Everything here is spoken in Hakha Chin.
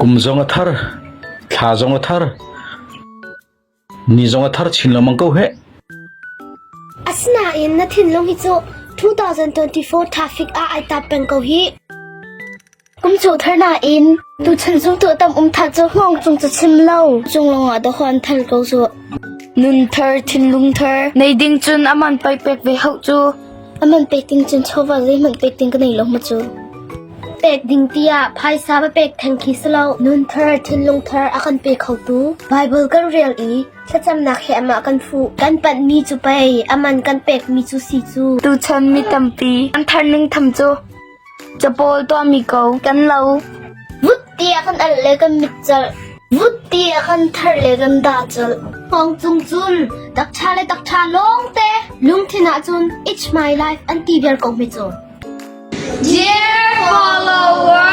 Kum zong a thar, thla zong a thar, ni zong a thar chin lengmang ko heh. Asinain na thinlung hi cu 2024 traffic ah ai tap peng ko hih. Kum cu thar nain tuchan zumtu tam um thar cu hngawng cung cu chim lo. Cung lawngah dawh an thar ko cu. Nun thar, thinlung thar, nei ding cun aman pai pek ve hauh cu. Aman pek ding cun chawva zeihmanh pek ding ka nei lo ma cu. Pek ding tiah phaisa va pek theng khi si lo. Nun thar, thinlung thar a kan pe khotu Bible kan rel i thlacamnak he amah kan fuh. Kan panhmi cu pei, aman kan pekmi cu si cu. Tuchan mi tampi an thar ning tham cu capawl tuahmi ko kan lo. Vut tiah kan alh le kan mit colh. Vut tiah kan thar le kan dah colh. Hngawng cung cun takṭha le takṭha lawngte lungthin ahcun it's my life an ti vial ko hme cu. Dear follower.